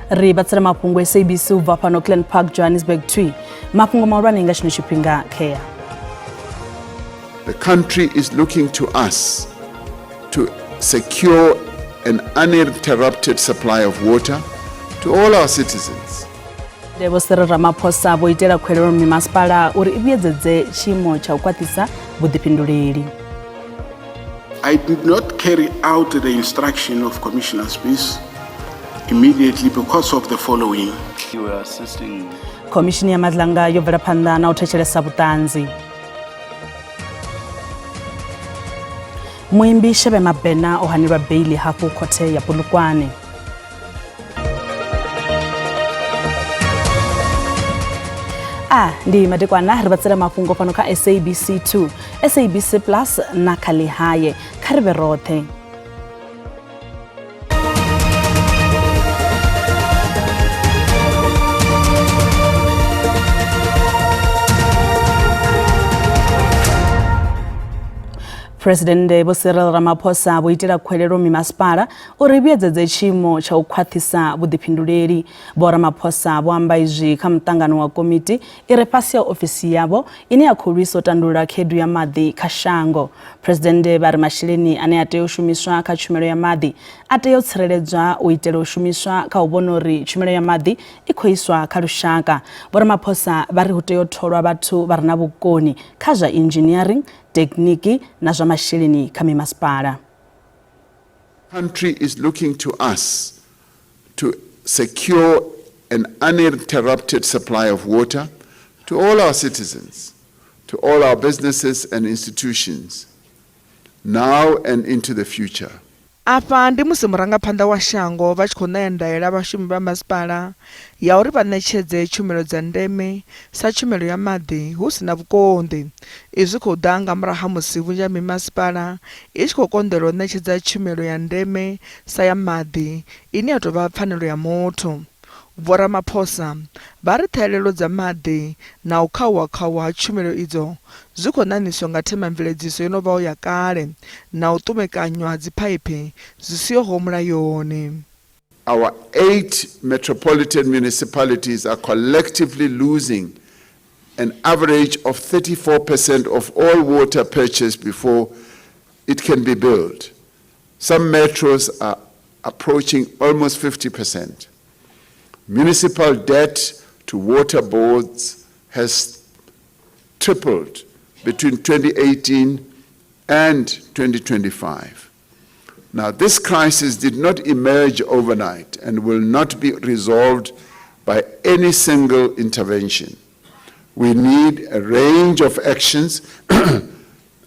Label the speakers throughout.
Speaker 1: Ri vhatsela mafhungo SABC u bva fhano Glen Park, Johannesburg 2. Mafhungo mahulwane nga tshino tshifhinga khea.
Speaker 2: The country is looking to us to secure an uninterrupted supply of water to all our citizens.
Speaker 1: Vho Cyril Ramaphosa vho itela khwelelo mimasipala uri i vhuyedzedze tshiimo tsha u kwaṱhisa vhuḓifhinduleli.
Speaker 3: I did not carry out the instruction of Commissioner Spies immediately because of the following.
Speaker 4: You were assisting.
Speaker 1: Khomishini ya Madlanga yo bvela phanḓa na u thetshelesa vhuṱanzi. Muimbi Shebe Mabena o hanelwa beili hafhu khothe ya Polokwane. A ndi madekwana ri vhatsela mafhungo fhano kha SABC 2, SABC Plus na kha Lihaye. Kha ri vhe roṱhe. Phresidennde Vho Cyril Ramaphosa vho itela khwelelo mimasipala uri vhuyedzedze tshiimo tsha u khwaṱhisa vhuḓifhinduleli. Vho Ramaphosa vho amba izwi kha muṱangano wa komiti i re fhasi ha ofisi yavho ine ya khou lwisa u tandulula khaedu ya maḓi kha shango. Phresidennde vha ri masheleni ane a tea u shumiswa kha tshumelo ya maḓi a tea u tsireledzwa u itela u shumiswa kha u vhona uri tshumelo ya maḓi i khou iswa kha lushaka. Vho Ramaphosa vha ri hu tea u tholwa vhathu vha re na vhukoni kha zwa engineering, tekniki na zwa masheleni kha mimasipala.
Speaker 2: Country is looking to us to secure an uninterrupted supply of water to all our citizens, to all our businesses and institutions, now and into the future.
Speaker 5: Afha ndi musi murangaphanḓa wa shango vha tshi khou ṋea ndaela vhashumi vha masipala ya uri vha ṋetshedze tshumelo dza ndeme sa tshumelo ya maḓi hu si na vhukonḓi. Izwi zwi khou ḓa nga murahu ha musi vhunzhi ha mimasipala i tshi khou konḓelwa u ṋetshedza tshumelo ya ndeme sa ya maḓi ine ya tou vha pfanelo ya muthu. Vho Ramaphosa vha ri ṱhahelelo dza maḓi na u khauwa-khauwa ha tshumelo idzo zwi khou ṋaṋiswa nga themamveledziso yo no vhaho ya kale na u ṱumekanywa ha dziphaiphi zwi sihoho mulayoni.
Speaker 2: Our 8 metropolitan municipalities are collectively losing an average of 34% of all water purchased before it can be billed. Some metros are approaching almost 50%. Municipal debt to water boards has tripled between 2018 and 2025. Now, this crisis did not emerge overnight and will not be resolved by any single intervention. We need a range of actions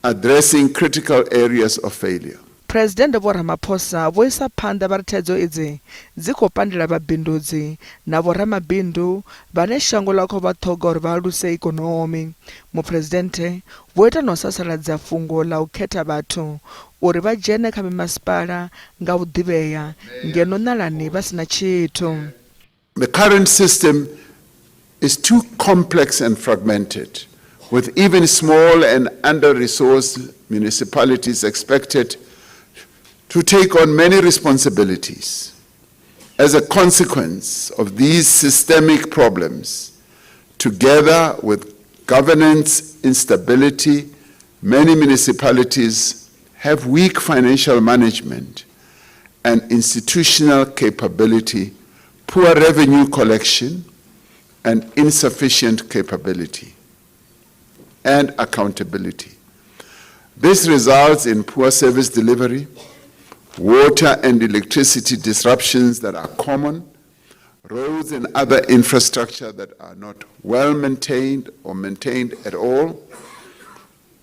Speaker 2: addressing critical areas of failure.
Speaker 5: Phresidennde Vho Ramaphosa vho isa phanḓa vha ri thaidzo idzi dzi khou pandela vhabindudzi na vhoramabindu vhane shango ḽa khou vha ṱhoga uri vha aluse ikonomi. Muphuresidennde vho ita na u sasaladza fhungo ḽa u khetha vhathu uri vha dzhene kha mimasipala nga u ḓivhea ngeno ṋalani vha si na tshithu.
Speaker 2: The current system is too complex and fragmented, with even small and under-resourced municipalities expected to take on many responsibilities. As a consequence of these systemic problems, together with governance instability, many municipalities have weak financial management and institutional capability, poor revenue collection, and insufficient capability and accountability. This results in poor service delivery, water and electricity disruptions that are common, roads and other infrastructure that are not well maintained or maintained at all.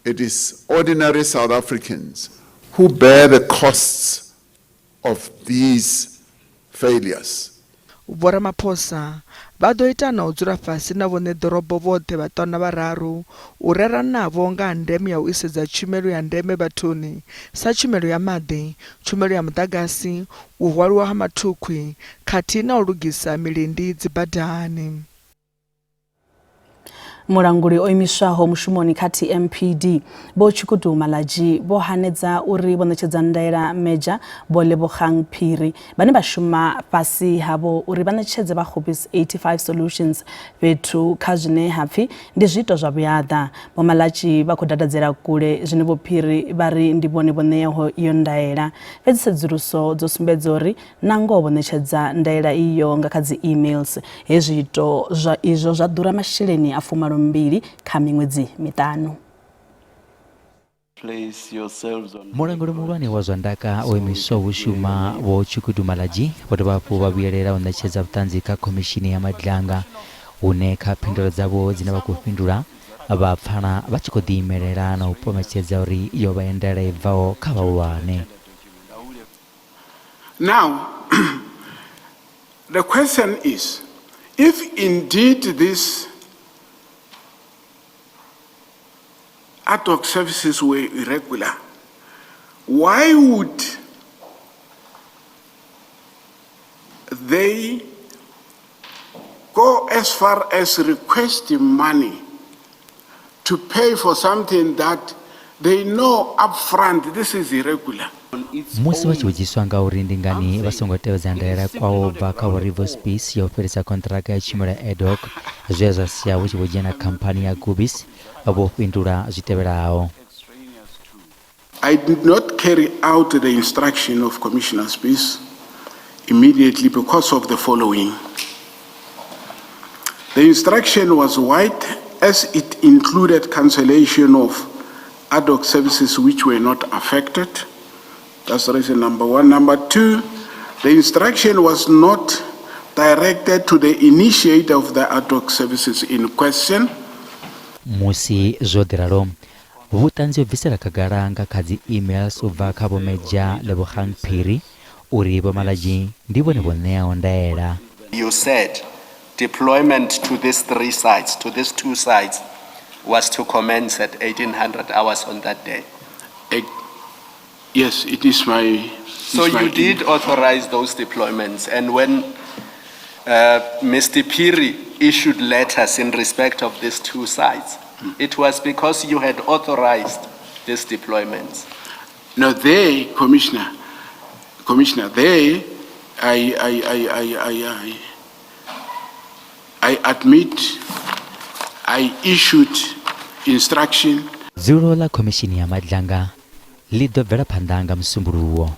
Speaker 2: It is ordinary South Africans who bear the costs of these failures.
Speaker 5: Vho Ramaphosa vha ḓo ita na u dzula fhasi na vhoṋeḓorobo vhoṱhe vhaṱanu na vhararu u rera navho nga ha ndeme ya u isedza tshumelo ya ndeme vhathuni sa tshumelo ya maḓi, tshumelo ya muḓagasi, u hwaliwa ha mathukhwi khathihi na u lugisa milindi dzibadani.
Speaker 1: Mulanguli o imiswaho mushumoni kha TMPD Vho Tshukudu Malatji vho hanedza uri vho ṋetshedza ndaela Medzha Vho Lebogang Phiri vhane vha shuma fhasi havho uri vha ṋetshedze vha Gobis 85 Solutions fhethu kha zwine ha pfi ndi zwiito zwa vhuaḓa. Vho Malatji vha khou dadadzela kule zwine Vho Phiri vha ri ndi vhone vho ṋeaho iyo ndaela. Fhedzi tsedzuluso dzo sumbedza uri na ngoho vho ṋetshedza ndaela iyo nga kha dzi emails. He zwiito zwa izwo zwa ḓura masheleni a fumalombili kha miṅwedzi miṱanu.
Speaker 4: Mulanguli muhulwane wa zwa ndaka o imiswaho u shuma Vho Tshukudu Malatji vho dovha hafhu vha vhuyelela u ṋetshedza vhuṱanzi kha Khomishini ya Madlanga hune kha phindulo dzavho dzine vha khou fhindula vha pfala vha tshi khou ḓiimelela na u pometshedza uri yo vha i ndaela i bvaho kha vhahulwane.
Speaker 3: Now, the question is, if indeed these ad hoc services were irregular, why would they go as far as requesting money to pay for something that they know up front this is irregular?
Speaker 4: Musi vha tshi vhudziswa nga uri ndi ngani vha songo tevhedza ndaela kwao u bva kha Vho Rivo Spies ya u fhelisa konṱiraka ya tshumelo ya ad hoc zwe zwa sia hu tshi vho dzhena khamphani ya Gubis, vho fhindula zwi tevhelaho.
Speaker 3: I did not carry out the instruction of Commissioner Spies immediately because of the following. The instruction was wide as it included cancellation of ad hoc services which were not affected. That's reason number one. Number two, the instruction was not directed to the initiator of the ad hoc services in question.
Speaker 4: Musi zwo ḓi ralo, vhuṱanzi ho bvisela khagala nga kha dzi emails u bva kha Vho Medzha Lebogang Phiri uri Vho Malatji ndi vhone vho ṋeaho ndaela.
Speaker 6: You said deployment to these three sites, to these two sites, was to commence at 1800 hours on that day.
Speaker 3: Yes, it is my...
Speaker 6: So you did authorize those deployments, and when Mr. Phiri issued letters in respect of these two sites, it was because you had authorized these deployments.
Speaker 3: No, they, Commissioner, they, I admit I issued instruction.
Speaker 4: Dzulo ḽa Khomishini ya Madlanga ḽi ḓo bvela phanḓa nga Musumbuluwo.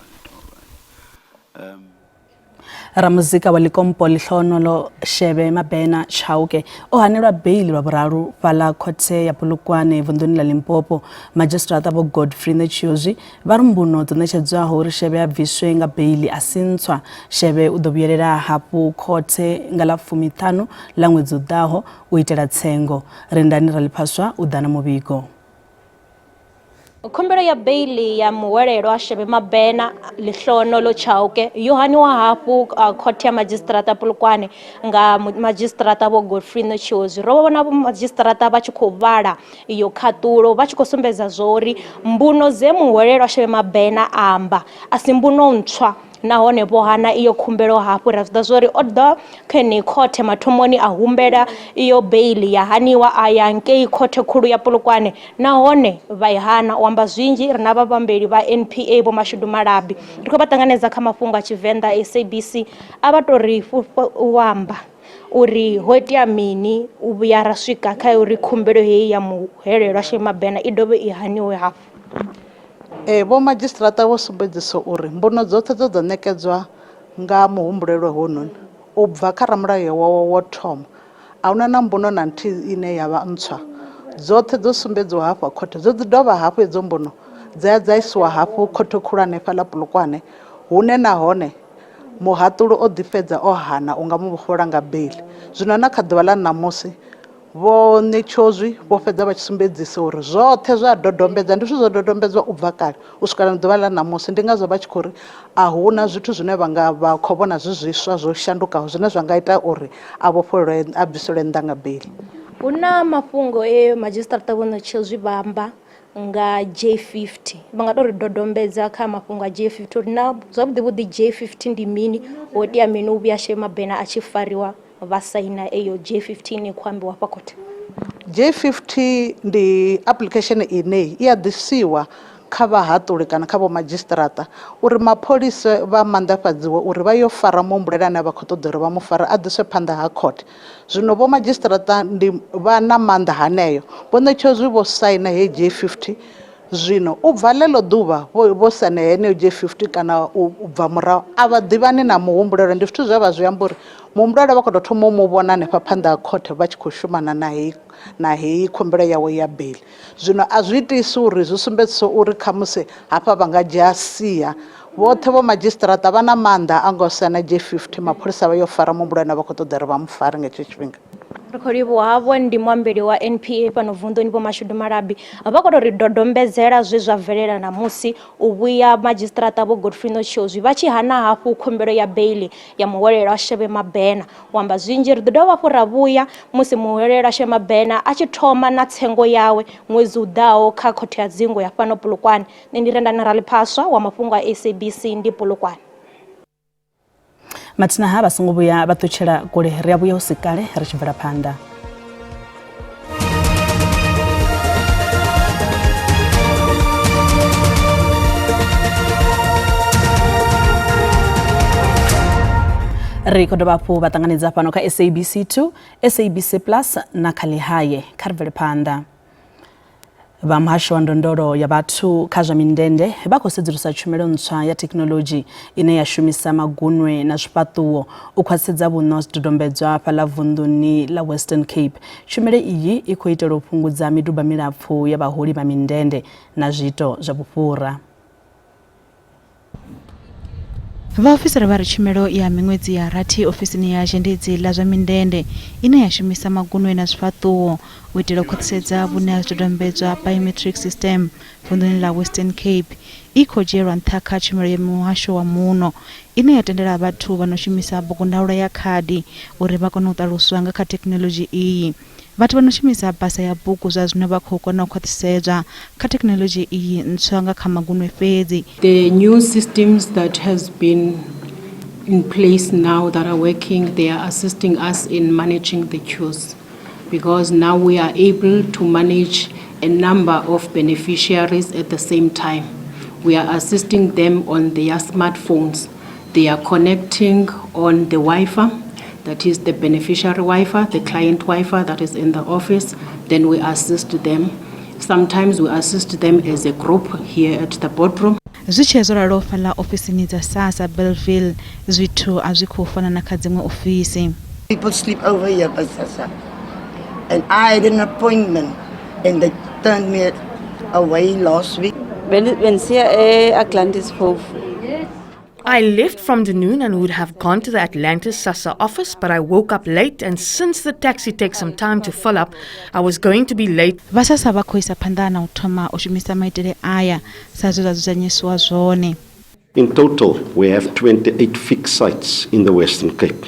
Speaker 1: Ramuzika wa Likompo Lehlohonolo Shebe Mabena Chauke o hanelwa beili lwa vhuraru fhaḽa khothe ya Polokwane vunḓuni ḽa Limpopo. Madzhisiṱiraṱa Vho Godfrey Netshiozwi vha ri mbuno dzo ṋetshedzwaho uri Shebe a bviswe nga beili a si ntswa. Shebe u ḓo vhuyelela hafhu khothe nga ḽa 15 ḽa ṅwedzi u ḓaho u itela tsengo. Rendani Raliphaswa u ḓa na muvhigo.
Speaker 7: Khumbelo ya beili ya muhwelelwa Shebe Mabena Lehlohonolo Chauke yo haniwa hafhu khothe ya madzhisiṱiraṱa Polokwane nga madzhisiṱiraṱa Vho Godfrey Netshiozwi. Ro vhona vhomadzhisiṱiraṱa vha tshi khou vhala iyo khaṱulo vha tshi khou sumbedza zwori mbuno dze muhwelelwa Shebe Mabena a amba a si mbuno ntswa, nahone vho hana iyo khumbelo hafhu. Ra zwi ḓivha zwori o ḓa kha yeneyi khothe mathomoni a humbela iyo beili ya haniwa, a ya ngei khothe khulu ya Polokwane nahone vha i hana. U amba zwinzhi ri na vhavhambeli vha NPA Vho Mashudu Malabi, ri khou vha ṱanganedza kha mafhungo a Tshivenḓa SABC. A vha tou ri u amba uri ho itea mini u vhuya ra swika kha uri khumbelo heyi ya muhwelelwa Shebe Mabena i dovhe i haniwe hafhu.
Speaker 8: Ee, vho madzhisiṱiraṱa vho sumbedzisa uri mbuno dzoṱhe dze dza ṋekedzwa nga muhumbulelwa hounoni u bva kha ramulayo wawe wo thoma, a huna na mbuno na nthihi ine ya vha ntswa. Dzoṱhe dzo sumbedziwa hafha khothe dzo ḓi dovha hafhu hedzo mbuno dza ya dza isiwa hafhu khothe khulwane fhaḽa Polokwane hune nahone muhaṱuli o ḓi fhedza o hana u nga mu vhofholola nga beiḽi. Zwino na kha ḓuvha ḽa ṋamusi Vho Netshiozwi vho fhedza vha tshi sumbedzisa uri zwoṱhe zwe a dodombedza ndi zwithu zwo dodombedzwa u bva kale u swikela na ḓuvha ḽa ṋamusi. Ndi ngazwo vha tshi khou ri a hu na zwithu zwine vha nga vha khou vhona zwi zwiswa zwo shandukaho zwine zwa nga ita uri a vhofhololwe a bviselwe nnḓa nga beiḽi.
Speaker 7: Hu na mafhungo e madzhisiṱiraṱa Vho Netshiozwi vha amba nga J50. Vha nga tou ri dodombedza kha mafhungo a J50 uri na zwavhuḓi vhuḓi J50 ndi mini, ho itea mini u vhuya Shema Mabena a tshi fariwa vha saina eyo J50 ine ya khou ambiwa hafha khothe.
Speaker 8: J50 ndi application ine i a ḓisiwa kha vhahaṱuli kana kha vhomadzhisiṱiraṱa uri mapholisa vha manḓafhadziwe uri vha yo fara muhumbulelwa ane vha khou ṱoḓa uri vha mu fare a ḓiswe phanḓa ha khothe. Zwino vhomadzhisiṱiraṱa ndi vha na maanḓa haneyo, vho Ṋetshezwi vho saina heyi J50. Zwino u bva ḽeḽo ḓuvha vho vho saina heneyo J50 kana u bva murahu a vha ḓivhani na muhumbulelwa. Ndi zwithu zwe vha zwi amba uri muhumbulelwa vha khou tou thoma u mu vhona hanefha phanḓa ha khothe vha tshi khou shumana na heyi na heyi khumbelo yawe ya beiḽi. Zwino a zwi itisi uri zwi sumbedzise uri khamusi hafha vha nga dzhia sia. Vhoṱhe vho madzhisiṱiraṱa vha na maanḓa a nga u saina J50 mapholisa vha yo fara muhumbulelwa ane vha khou ṱoḓa uri vha mu fare nga hetsho tshifhinga.
Speaker 7: Ri khou livhuwa havho ndi muambeli wa NPA fhano vunḓuni Vho Mashudu Malabi vha khou tou ri dodombedzela zwe zwa bvelela ṋamusi u vhuya madzhisiṱiraṱa Vho Godfrey Notshozwi vha tshi hana hafhu khumbelo ya beiḽi ya muhwelelwa Shebe Mabena. U amba zwinzhi ri ḓo dovha hafhu ra vhuya musi muhwelelwa Shebe Mabena a tshi thoma na tsengo yawe ṅwedzi u ḓaho kha khothe ya dzingu ya fhano Polokwane. Nṋe ndi Rendani Raliphaswa wa mafhungo a SABC ndi Polokwane.
Speaker 1: Mathina ha vha songo vhuya vha ṱutshela kule, ri a vhuya hu si kale ri tshi bvela phanḓa. Ri khou dovha hafhu vha ṱanganedza fhano kha SABC 2, SABC Plus na kha Ḽihaye. Kha ri bvele phanḓa. Vha muhasho wa ndondolo ya vhathu kha zwa mindende vha khou sedzulusa tshumelo ntswa ya thekhinoḽodzhi ine ya shumisa magunwe na zwifhaṱuwo u khwaṱhisedza vhuṋo ha zwidodombedzwa fhaḽa vunḓuni ḽa Western Cape. Tshumelo iyi i khou itelwa u fhungudza miduba milapfu ya vhaholi vha mindende na zwiito zwa vhufhura.
Speaker 9: Vhaofisiri vha ri tshumelo ya miṅwedzi ya rathi ofisini ya zhendedzi ḽa zwa mindende ine ya shumisa magunwe na zwifhaṱuwo u itela u khwaṱhisedza vhune ha zwidodombedzwa biometric system vunḓuni ḽa Western Cape i khou dzhielwa nṱha kha tshumelo ya muhasho wa muno ine ya tendela vhathu vha no shumisa bugundaula ya khadi uri vha kone u ṱaluswa nga kha thekhinoḽodzhi iyi. Vhathu vha no shumisa basa ya bugu zwa zwino vha khou kona u khwaṱhisedzwa kha thekhinoḽodzhi iyi ntswa nga kha magunwe fhedzi.
Speaker 10: The new systems that has been in place now that are working, they are assisting us in managing the queues because now we are able to manage a number of beneficiaries at the same time. We are assisting them on their smartphones. They are connecting on the Wi-Fi, that is the beneficiary Wi-Fi, the client Wi-Fi that is in the office. Then we assist them. Sometimes we assist them as a group here at the boardroom.
Speaker 9: Zwi tshee zwo ralo fhaḽa ofisini dza SASSA Bellville zwithu a zwi khou fana na kha dziṅwe ofisi.
Speaker 11: People sleep over here by SASSA and I had an appointment and they turned me away last week.
Speaker 12: Bendisiya e-Atlantis phofu.
Speaker 13: I left from Dunoon and would have gone to the Atlantis SASSA office, but I woke up late and since the taxi takes some time to fill up, I was going to be late.
Speaker 9: Vha SASSA vha khou isa phanḓa na u thoma u shumisa maitele aya sa zwe zwa dzudzanyisiwa zwone.
Speaker 14: In total, we have 28 fixed sites in the Western Cape,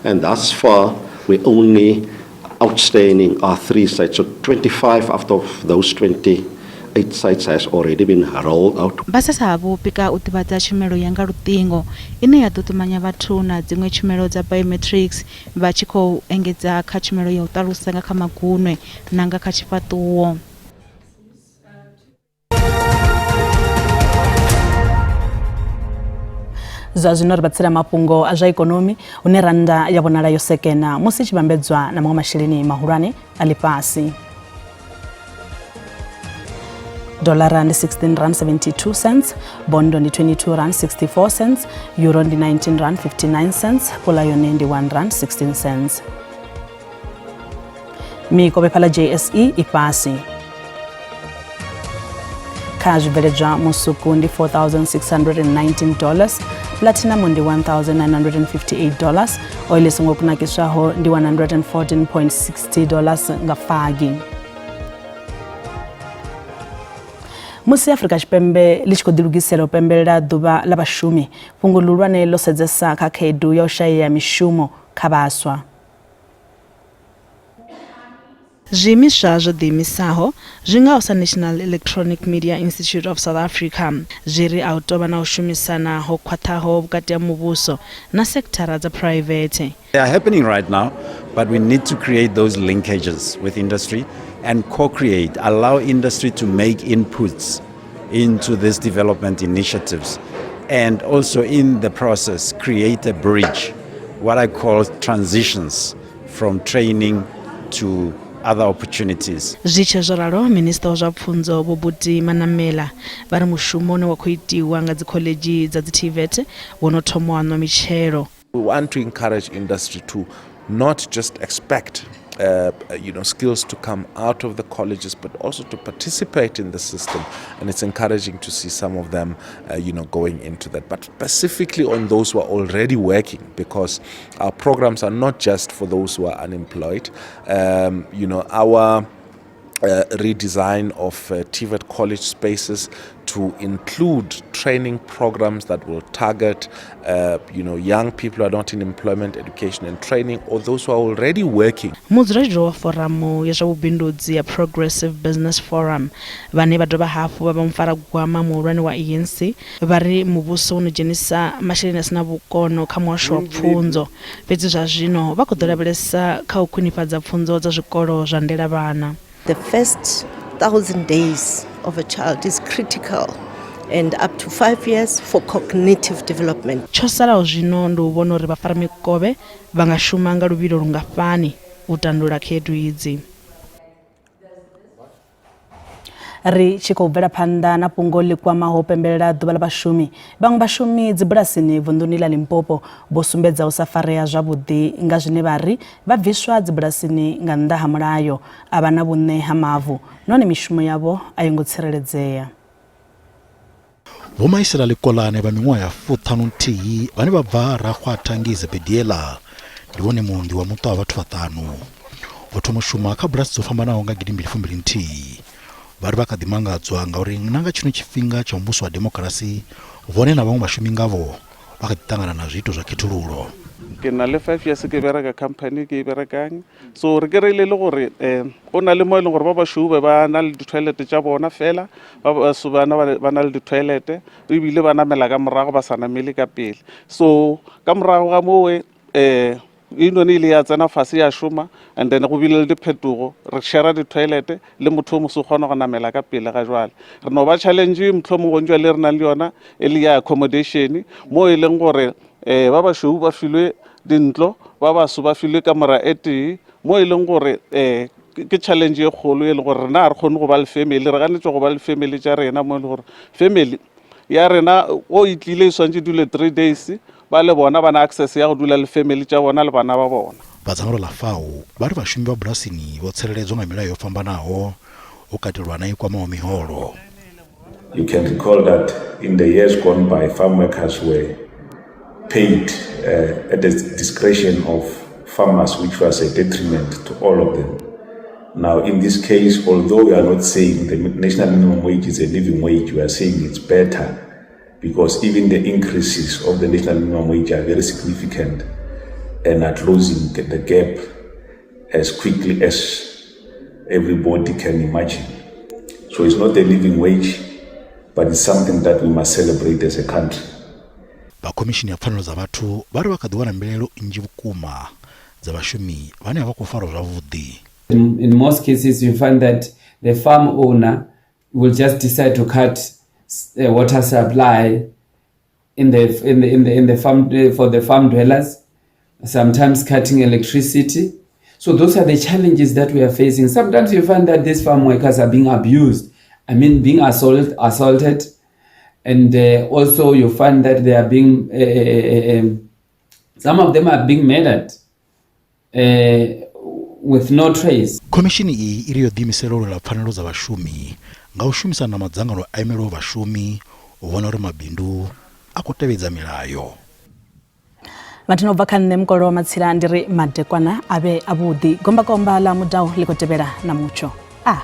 Speaker 14: and thus far we only outstanding are 3 sites. So 25 out of those 28 sites has already been rolled out.
Speaker 9: Vha SASSA vho pika u ḓivhadza tshumelo ya nga luṱingo ine ya ḓo ṱumanya vhathu na dziṅwe tshumelo dza biometrics vha tshi khou engedza kha tshumelo ya u ṱalusa nga kha magunwe na nga kha tshifhaṱuwo.
Speaker 1: Zwa zwino ri vha tsela mafhungo a zwa ikonomi hune rannda ya vhonala yo sekena musi i tshi vhambedzwa na maṅwe masheleni mahulwane a ḽifhasi. Dollara ndi 16 rand 72 cents, bondo ndi 22 rand 64 cents, euro ndi 19 rand 59 cents, pula yone ndi 1 rand 16 cents. Mikovhe fhaḽa JSE i fhasi. Kha zwibveledzwa musuku ndi $4,619 dollars, platinum ndi $1,958 dollars, oil i songo kunakiswaho ndi $114.60 dollars nga fagi. Musi Afrika Tshipembe ḽi tshi khou ḓilugisela u pembelela ḓuvha ḽa vhashumi, fhungo ḽihulwane ḽo sedzesa kha khaedu ya u shayea mishumo kha vhaswa.
Speaker 9: Zwiimiswa zwo ḓiimisaho zwi ngaho sa National Electronic Media Institute of South Africa zwi ri a hu tou vha na u shumisana ho khwaṱhaho vhukati ha muvhuso na sekithara dza phuraivethe.
Speaker 12: They are happening right now, but we need to create those linkages with industry and co-create, allow industry to make inputs into these development initiatives, and also in the process create a bridge, what I call transitions from training to other opportunities.
Speaker 9: Zwi tshe zwo ralo, Minisiṱa wa zwa Pfunzo Vho Buti Manamela vha ri mushumo une wa khou itiwa nga dzikhoḽedzhi dza dzi-TVET wo no thoma u aṋwa mitshelo.
Speaker 15: We want to encourage industry to not just expect skills to come out of the colleges, but also to participate in the system. And it's encouraging to see some of them, going into that. But specifically on those who are already working, because our programs are not just for those who are unemployed. Our redesign of TVET college spaces to include training programs that will target, young people who are not in employment, education and training, or those who are already working.
Speaker 9: Mudzulatshidulo wa foramu ya zwa vhubindudzi ya Progressive Business Forum, vhane vha dovha hafhu vha vha mufaragwama muhulwane wa ANC, vha ri muvhuso wo no dzhenisa masheleni a sina vhukono kha muhasho wa pfunzo, fhedzi zwa zwino vha khou ḓo lavhelesa kha u khwinifhadza pfunzo dza zwikolo zwa ndelavhana.
Speaker 16: The first 1,000 days of a child is critical and up to 5 years for cognitive development.
Speaker 9: Tsho salaho zwino ndi u vhona uri vhafaramikovhe vha nga shuma nga luvhilo lungafhani u tandulula khaedu idzi.
Speaker 1: Ri tshi khou bvela phanḓa na fhungo ḽi kwamaho u pembelela ḓuvha ḽa vhashumi, vhaṅwe vhashumi dzibulasini vunḓuni ḽa Limpopo vho sumbedza u sa farea zwavhuḓi nga zwine vha ri vha bviswa dzibulasini nga nnḓa ha mulayo, a vha na vhuṋe ha mavu nahone mishumo yavho a yo ngo tsireledzea.
Speaker 17: Vho Maisela Likolane vha miṅwaha ya 51 vhane vha bva Rakgwatha ngei Zebediela ndi vhone muunḓi wa muṱa wa vhathu vhaṱanu. Vho thoma u shuma kha bulasi dzo fhambanaho nga 2021. Vha ri vha kha ḓi mangadzwa ngauri na nga tshino tshifhinga tsha muvhuso wa demokirasi vhone na vhaṅwe vhashumi ngavho vha kha ḓi ṱangana na zwiito zwa khethululo.
Speaker 18: Ke na le 5 years ke bereka company ke e berekang, so re kry-ile le gore go na le mo e leng gore ba bašweu be ba na le di-toilet tša bona fela, ba baso bana ba na le di-toilet ebile ba namela ka morago ba sa namele ka pele. So ka morago ga mowe union e ile ya tsena fase ya šoma, and then go bile le diphetogo, re share di-toilet le motho o moso o kgona go namela ka pele. Ga jwale re no ba challenge mohlomongwe gontši le re nang le yona e le ya accommodation, mo e leng gore ba bašweu ba filwe dintlo, ba baso ba filwe kamora e tee, mo e leng gore ke challenge e kgolo e leng gore rena ga re kgone go ba le family, re ganetšwa go ba le family tša rena, mo e leng gore family ya rena o e tlile e swantše dule 3 days, ba le bona ba na access ya go dula le family tša bona le bana ba bona.
Speaker 17: Vha dzangano ḽa FAO vha ri vhashumi vha bulasini vho tsireledzwa nga milayo yo fhambanaho, hu katelwa na i kwamaho miholo.
Speaker 19: You can recall that in the years gone by, farm workers were paid at the discretion of farmers, which was a detriment to all of them. Now, in this case, although we are not saying the national minimum wage is a living wage, we are saying it's better because even the increases of the national minimum wage are very significant and are closing the gap as quickly as everybody can imagine. So it's not a living wage, but it's something that we must celebrate as a country.
Speaker 17: Vha khomishini ya pfanelo dza vhathu vha ri vha kha ḓi wana mbilaelo nnzhi vhukuma dza vhashumi vhane a vha khou farwa zwavhuḓi.
Speaker 20: In most cases, you find that the farm owner will just decide to cut water supply in the farm for the farm dwellers, sometimes cutting electricity. So those are the challenges that we are facing. Sometimes you find that these farm workers are being abused. I mean, being assaulted, and also you find that they are being, some of them are being murdered with no trace.
Speaker 17: Khomishini iyi i ri yo ḓiimisela u lwela pfanelo dza vhashumi nga u shumisana na madzangano a imelaho vhashumi u vhona uri mabindu a khou tevhedza milayo.
Speaker 1: Vhathu no bva kha nṋe mukolo wa matsila ndi ri madekwana a vhe avhuḓi. Gombakomba ḽa mudau ḽi khou tevhela na mutsho. A.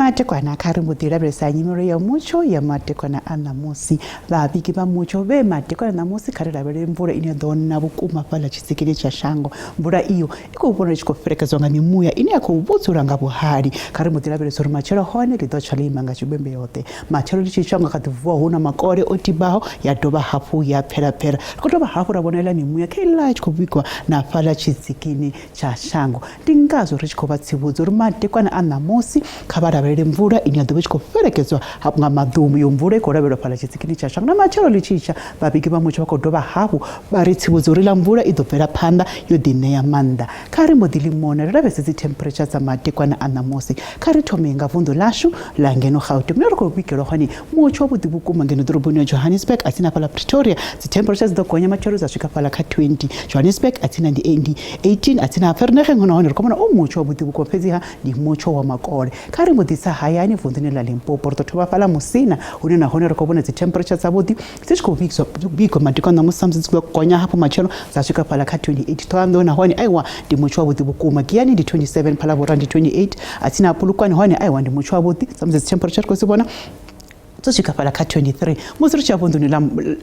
Speaker 21: Matekwana kha ri mbo ḓi lavhelesa nyimelo ya mutsho ya matekwana a ṋamusi. Vhavhigi vha mutsho vhe matekwana ṋamusi kha ri lavhelele mvula ine ya ḓo na vhukuma fhaḽa tshisikini tsha shango. Mvula iyo i khou vhonala i tshi khou fhelekedzwa nga mimuya ine ya khou vhudzula nga vhuhali. Kha ri mbo ḓi lavhelesa uri matshelo hone ḽi ḓo tsha ḽo ima nga tshibwembe yoṱhe. Matshelo ḽi tshi tsha nga kha ḓi vuwa hu na makole o tibaho ya dovha hafhu ya pfela pfela. Ri khou dovha hafhu ra vhona iḽa mimuya kha iḽa i tshi khou vhigwa na fhaḽa tshisikini tsha shango. Ndi ngazwo ri tshi khou vha tsivhudza uri madekwana a ṋamusi kha vha lavhelele mvula ine ya ḓo vha i tshi khou fhelekedzwa hafhu nga maḓumu. Iyo mvula i khou lavhelelwa fhaḽa tshisikini tsha shango. Na matshelo ḽi tshi tsha, vhavhigi vha mutsho vha khou dovha hafhu vha ri tsivhudza uri iḽa mvula i ḓo bvela phanḓa yo ḓiṋea maanḓa. Kha ri mbo ḓi ḽi mona ri lavhelese dzi temperature dza madekwana a ṋamusi. Kha ri thome nga vunḓu ḽashu ḽa ngeno Gauteng hune ri khou vhigelwa hone mutsho wavhuḓi vhukuma ngeno ḓoroboni ya Johannesburg a tsini hafhaḽa Pretoria dzi temperature dzi ḓo gonya matshelo dza swika fhaḽa kha 20. Johannesburg a tsini ndi 18 a tsini ha Vereeniging nahone ri khou vhona u mutsho wavhuḓi vhukuma fhedziha ndi mutsho wa makole. Kha ri mbo ḓi tsa hayani vunḓuni ḽa Limpopo ri ḓo thoma fhaḽa Musina hune nahone ri khou vhona dzi temperature dzavhuḓi dzi tshi khou vhigwa madekwana ṋamusi samusi dzi khou gonya hafhu matshelo dza swika fhaḽa kha 28 Thohoyandou nahone aiwa ndi mutsho wavhuḓi vhukuma Giyani ndi 27 Phalaborwa ndi 28 a tsini ha Polokwane hone aiwa ndi mutsho wavhuḓi samusi dzi temperature ri khou dzi vhona dzo swika fhaḽa kha 23 musi ri tshi ya vunḓuni ḽa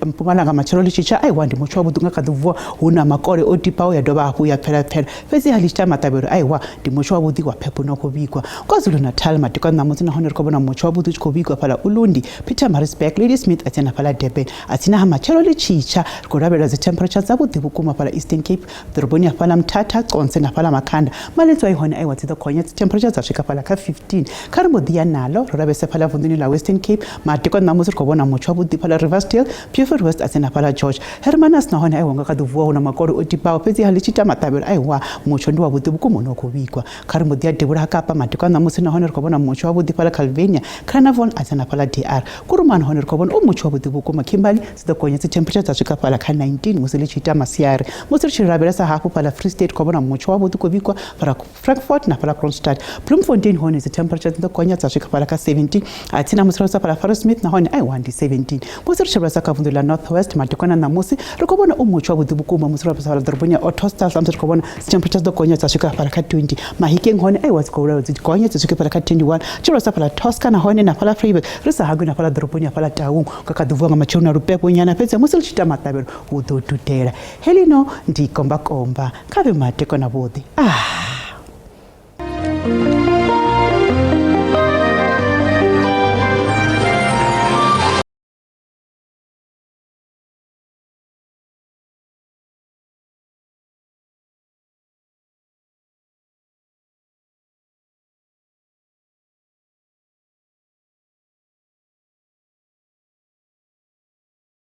Speaker 21: Mpumalanga matshelo ḽi tshi tsha aiwa ndi mutsho wavhuḓi nga kha ḓi vuwa hu na makole o tibaho ya dovha hafhu ya pfela pfela fhedzi ha ḽi tshi ita maṱavhelo aiwa ndi mutsho wavhuḓi wa phepho no khou vhigwa KwaZulu-Natal madekwana ṋamusi nahone ri khou vhona mutsho wavhuḓi u tshi khou vhigwa fhaḽa Ulundi Pietermaritzburg, Ladysmith a tsini na fhaḽa Durban a tsini ha matshelo ḽi tshi tsha ri khou lavhelela dzi temperature dzavhuḓi vhukuma fhaḽa Eastern Cape ḓoroboni ya fhaḽa Mthatha, Conse na fhaḽa Makhanda. Maletswai hone aiwa dzi ḓo gonya dzi temperature dza swika fhaḽa kha 15. Kha ri mbo ḓi ya nalo ro lavhelese fhaḽa vunḓuni ḽa Western Cape madekwana ṋamusi ri khou vhona mutsho wavhuḓi fhaḽa Riversdale, Beaufort West a tsini na fhaḽa George. Hermanus nahone aiwa nga kha ḓi vuwa hu na makole o tibaho fhedzi ha ḽi tshi ita maṱavhelo aiwa mutsho ndi wavhuḓi vhukuma une wa khou vhigwa. Kha ri mbo ḓi ya devhula ha Kapa madekwana ṋamusi nahone ri khou vhona mutsho wavhuḓi fhaḽa Calvinia, Carnarvon a tsini na fhaḽa DR. Kuruman hone ri khou vhona u mutsho wavhuḓi vhukuma Kimberley dzi ḓo gonya dzi temperature dza swika fhaḽa kha 19 musi ḽi tshi ita masiari. Musi ri tshi lavhelesa hafhu fhaḽa Free State khou vhona mutsho wavhuḓi khou vhigwa fhaḽa Frankfurt na fhaḽa Kroonstad. Bloemfontein hone dzi temperature dzi ḓo gonya dza swika fhaḽa kha 17 a tsini na musi ri fhaḽa Fauresmith nahone aiwa ndi 17. Musi ri tshi lavhelesa kha vunḓu ḽa North West madekwana ṋamusi ri khou vhona u mutsho wavhuḓi vhukuma musi ri lavhelesa fhaḽa ḓoroboni ya Ottosdal samusi ri khou vhona dzi temperature dzi ḓo gonya dza swika fhaḽa kha 20. Mahikeng hone aiwa dzi khou dzi gonya dzi swike fhaḽa kha 21. Tshi lavhelesa fhaḽa Tosca nahone na fhaḽa Vryburg ri sa hangwi na fhaḽa ḓoroboni ya fhaḽa Taung nga kha ḓi vuwa nga matsheloni a lupepho nyana fhedzi musi ri tshi ita maṱavhelo hu ḓo dudela. Heḽino ndi kombakomba kha vhe madekwana vhuḓi. Ah.